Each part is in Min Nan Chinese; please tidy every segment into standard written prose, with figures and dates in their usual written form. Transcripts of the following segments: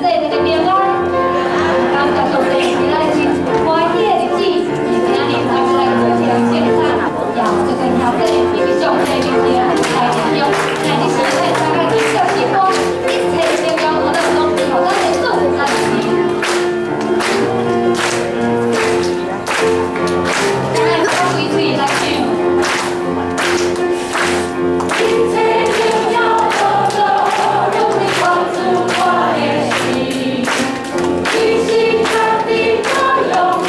祭，大家平安。感謝上帝，是咱真歡喜的日子，是今日咱來過這個聖誕，也這個調整以及上帝面前來敬仰。今日是咱大家珍惜時光，一切榮耀歡樂攏予咱的主，咱的神。咱來開喙來唱。一切榮耀歡樂攏予我主我的神，伊是全地的永樂。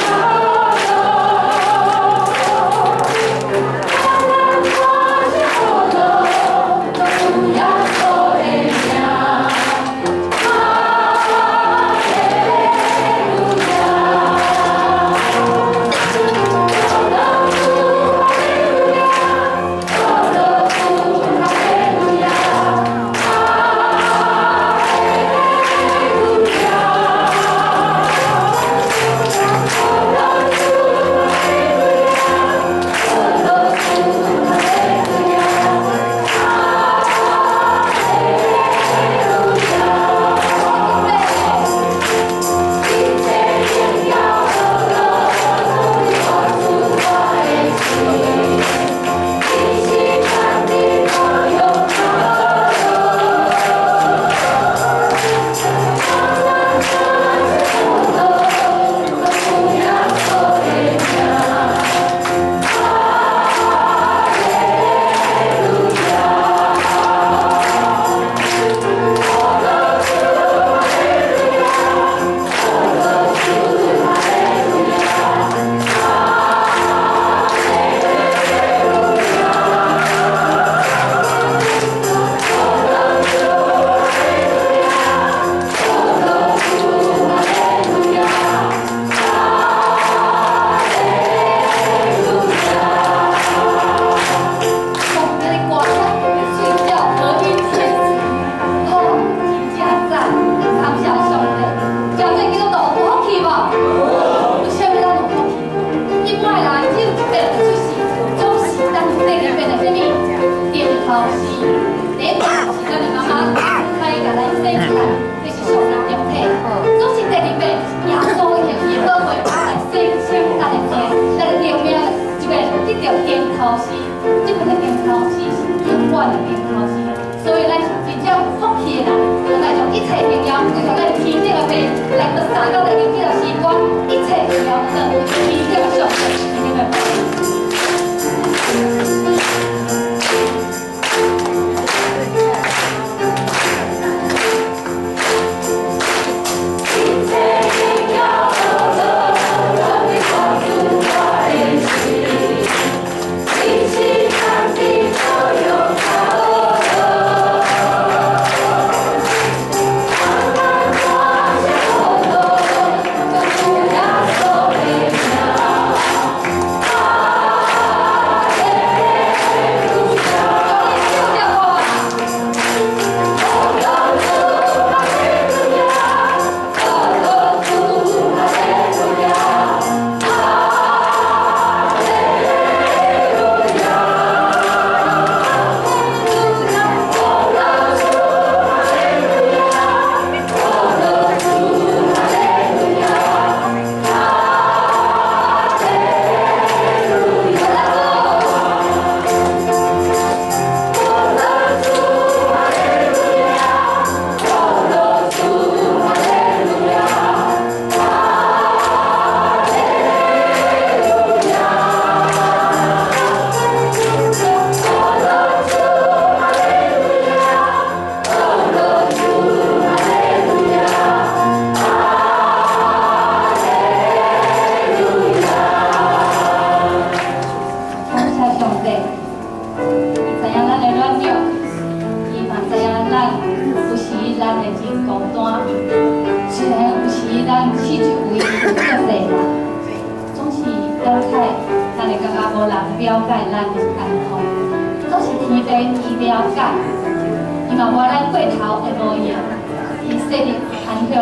咱大聲呼樂，主耶穌的名，哈利路亞。歡樂主哈利路亞，歡樂主哈利路亞，哈利路亞。歡樂主哈利路亞，歡樂主哈利路亞，哈利路亞。一切榮耀歡樂攏予我主我的神，伊是全地的永樂。咱大聲呼樂，主耶穌的名，哈利路亞。歡樂主哈利路亞，歡樂主哈利路亞，哈利路亞。歡樂主哈利路亞，歡樂主哈利路亞，哈利路亞。哦，這个歌聲水叫合一天使，哦，真正讚，感謝上帝。真濟基督徒有福氣無？為啥物咱有福氣？一般的人只有一遍就出世，總是咱有第二遍的啥物？定頭生。第一遍是咱的媽媽開共咱生出來，這是上帝肉體。總是第二遍，耶穌用伊的寶血來洗清咱的罪，咱的靈命這個得著定頭生，這個定頭生是永遠的定頭生。所以咱是真正有福氣的人，咱來將一切榮耀歸予咱天頂的父，來到三九來這個時光，一切榮耀歡樂天頂的上帝，天頂的父。一切榮耀歡樂攏予我主我的神，伊是全地的永樂。咱大聲呼樂，主耶穌的名，哈利路亞。歡樂主哈利路亞，歡樂主哈利路亞，哈利路亞。歡樂主哈利路亞，歡樂主哈利路亞，哈利路亞。歡樂主哈利路亞，歡樂主哈利路亞，哈利路亞。歡樂主哈利路亞，歡樂主哈利路亞，哈利路亞。感謝上帝，伊知影咱的軟弱，伊嘛知影咱有時咱會真孤單。雖然有時咱四周圍有足濟人，總是了解，咱會感覺無人了解咱的哀痛，總是天父伊了解，伊嘛無咱過頭會無閒，伊設立安息日，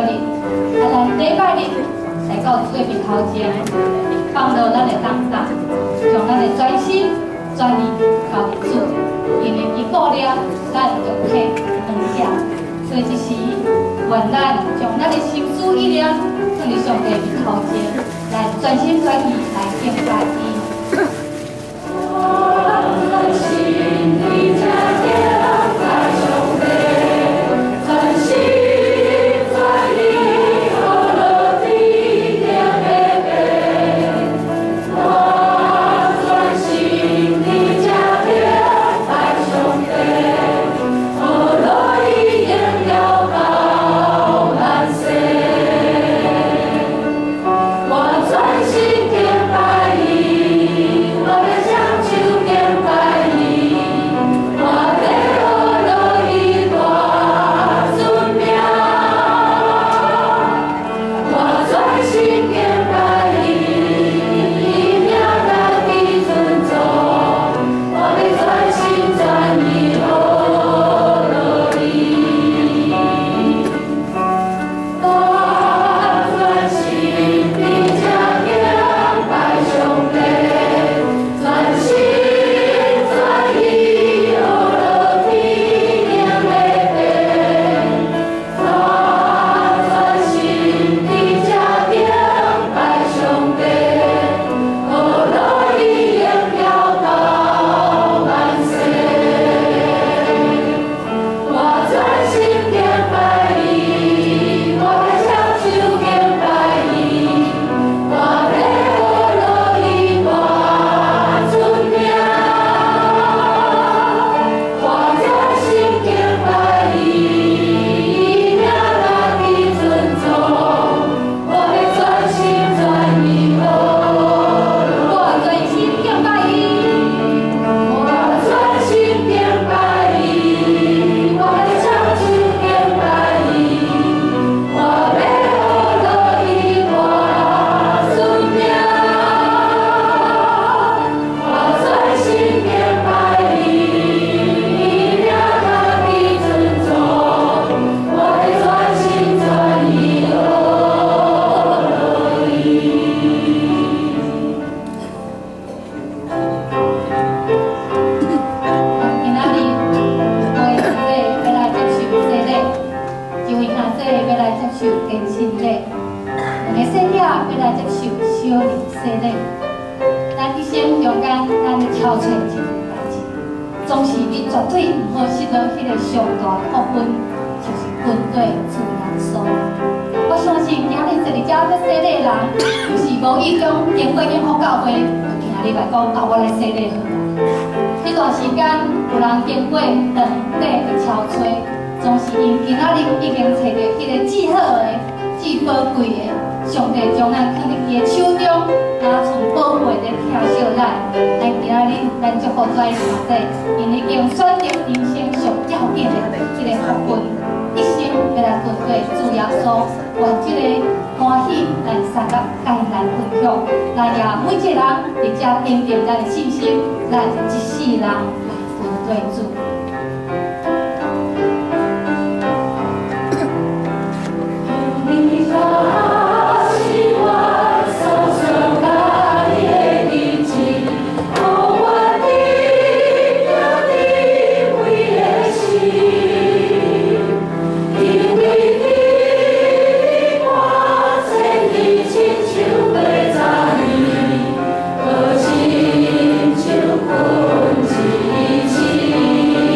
啊，咱禮拜日來到主的面頭前，放落咱的擔擔，將咱的專心專意交予主，因為伊顧念咱肉體軟弱，所以這時無願咱將咱的心思意念放佇上帝面頭前，來全心全意來敬拜伊。我全心佇這敬拜上帝，全心全意學落天頂的父。我全心佇這敬拜上帝，學落伊榮耀到萬世。我全心敬拜伊，我欲雙手敬拜伊，我欲學落伊大尊名。我全心敬拜伊，伊名家己尊崇，我欲全心全意學落伊。我全心佇這敬拜上帝，全心全意學落天頂的父。我全心佇這敬拜上帝，學落伊榮耀到萬世。我全心敬拜伊，我欲雙手敬拜伊，我欲學落伊大尊名。我全心敬拜伊，伊名家己尊崇，我欲全心全意學我全心敬拜伊，我全心敬拜伊，我欲雙手敬拜伊，我欲學落伊大尊名。我全心敬拜伊，伊名家己尊崇，我欲全心全意學落伊。今仔日有位兄弟欲來接受洗禮，一位兄弟欲來接受堅振禮，兩個細囝欲來接受小靈洗禮。咱一生中間，咱咧敲揣一件代誌，總是你絕對毋好失落彼个上大的福分，就是跟隨主耶穌。我相信今日坐佇遮欲洗禮的人，就是無意中經過永福教會，就行入來講啊，我來洗禮好啊。彼段時間有人經過長短的敲揣，總是𪜶今仔日已經揣著彼个至好的、至寶貴的，上帝將咱囥佇伊的手中，若像寶貝咧疼惜咱。咱今仔日咱祝福這位兄弟，𪜶已經選擇人生上要緊的這个福分，一生欲來跟隨主耶穌，願這个歡喜咱三個共來分享，咱也每一個人佇遮堅定咱的信心，咱一世人來跟隨主。你是我所上喜的日子，予我得著智慧的心，因為你看千年親像80年，閣親像睏一暝。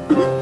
拜。